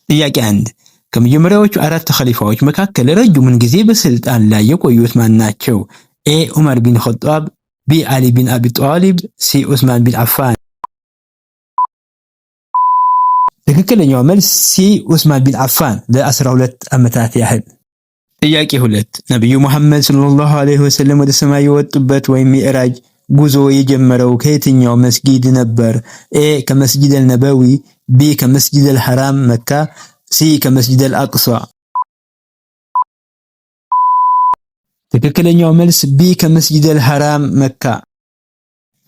ጥያቄ 1፣ ከመጀመሪያዎቹ አራት ኸሊፋዎች መካከል ረጅሙን ጊዜ በስልጣን ላይ የቆዩት ማን ናቸው? A ዑመር ቢን ኸጣብ፣ B አሊ ቢን አቢ ጣሊብ፣ C ዑስማን ቢን አፋን። ትክክለኛው መልስ C ዑስማን ቢን አፋን ለ12 ዓመታት ያህል። ጥያቄ 2፣ ነቢዩ ሙሐመድ ሰለላሁ ዐለይሂ ወሰለም ወደ ሰማይ የወጡበት ወይም ሚዕራጅ ጉዞ የጀመረው ከየትኛው መስጊድ ነበር? A ከመስጂድ አልነበዊ፣ B ከመስጂድ አልሐራም መካ፣ C ከመስጂድ አልአቅሳ። ትክክለኛው መልስ B ከመስጂድ አልሐራም መካ።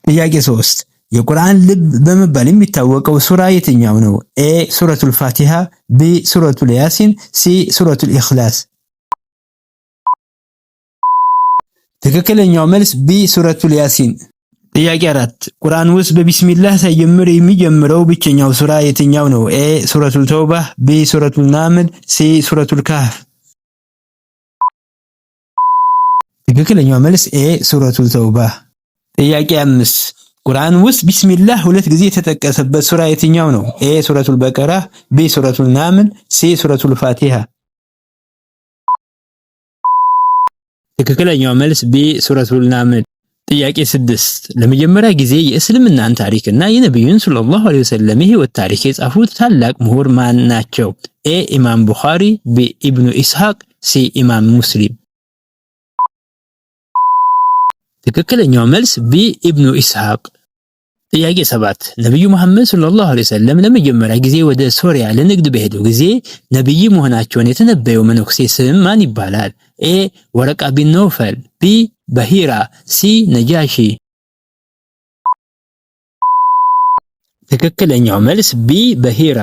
ጥያቄ 3፣ የቁርአን ልብ በመባል የሚታወቀው ሱራ የትኛው ነው? A ሱረቱል ፋቲሃ፣ B ሱረቱል ያሲን፣ C ሱረቱል ኢኽላስ። ትክክለኛው መልስ B ሱረቱል ያሲን። ጥያቄ 4፣ ቁርአን ውስጥ በቢስሚላህ ሳይጀምር የሚጀምረው ብቸኛው ሱራ የትኛው ነው? A ሱረቱል ተውባ፣ B ሱረቱል ናምል፣ C ሱረቱል ካህፍ። ትክክለኛው መልስ A ሱረቱል ተውባ። ጥያቄ 5፣ ቁርአን ውስጥ ቢስሚላህ ሁለት ጊዜ የተጠቀሰበት ሱራ የትኛው ነው? A ሱረቱል በቀራ፣ B ሱረቱል ናምል፣ C ሱረቱል ፋቲሃ። ትክክለኛው መልስ B ሱረቱል ናምል። ጥያቄ 6፣ ለመጀመሪያ ጊዜ የእስልምናን ታሪክና የነቢዩን ሰለላሁ ዐለይሂ ወሰለም የህይወት ታሪክ የጻፉት ታላቅ ምሁር ማን ናቸው? A ኢማም ቡኻሪ፣ B ኢብኑ ኢስሐቅ፣ C ኢማም ሙስሊም። ትክክለኛው መልስ B ኢብኑ ኢስሐቅ። ጥያቄ 7፣ ነቢዩ መሐመድ ሰለላሁ ዐለይሂ ወሰለም ለመጀመሪያ ጊዜ ወደ ሶሪያ ለንግድ በሄዱ ጊዜ ነቢይ መሆናቸውን የተነበየው መነኩሴ ስም ማን ይባላል? A ወረቃ ቢን ነውፈል፣ B በሂራ፣ C ነጃሺ። ትክክለኛው መልስ B በሂራ።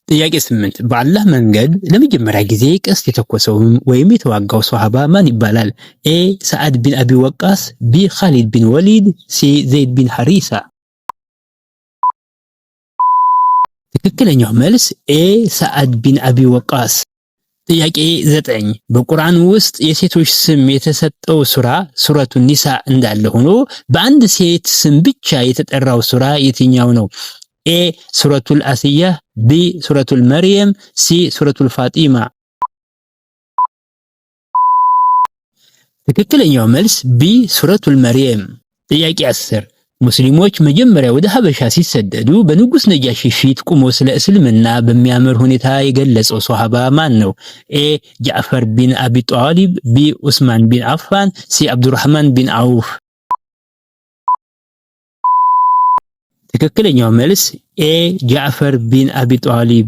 ጥያቄ 8፣ በአላህ መንገድ ለመጀመሪያ ጊዜ ቀስት የተኮሰው ወይም የተዋጋው ሶሃባ ማን ይባላል? A ሰዓድ ቢን አቢ ወቃስ፣ B ኻሊድ ቢን ወሊድ፣ C ዘይድ ቢን ሐሪሳ። ትክክለኛው መልስ A ሰዓድ ቢን አቢ ወቃስ። ጥያቄ 9፣ በቁርአን ውስጥ የሴቶች ስም የተሰጠው ሱራ ሱረቱ ኒሳ እንዳለ ሆኖ በአንድ ሴት ስም ብቻ የተጠራው ሱራ የትኛው ነው? A ሱረቱል አስያ፣ B ሱረቱል መርየም፣ C ሱረቱል ፋጢማ። ትክክለኛው መልስ B ሱረቱል መርየም። ጥያቄ 10፣ ሙስሊሞች መጀመሪያ ወደ ሀበሻ ሲሰደዱ በንጉስ ነጃሺ ፊት ቆሞ ስለ እስልምና በሚያምር ሁኔታ የገለጸው ሶሃባ ማን ነው? A ጃዕፈር ቢን አቢ ጣሊብ፣ B ዑስማን ቢን አፋን፣ C አብዱራህማን ቢን አውፍ። ትክክለኛው መልስ A ጃዕፈር ቢን አቢ ጣሊብ።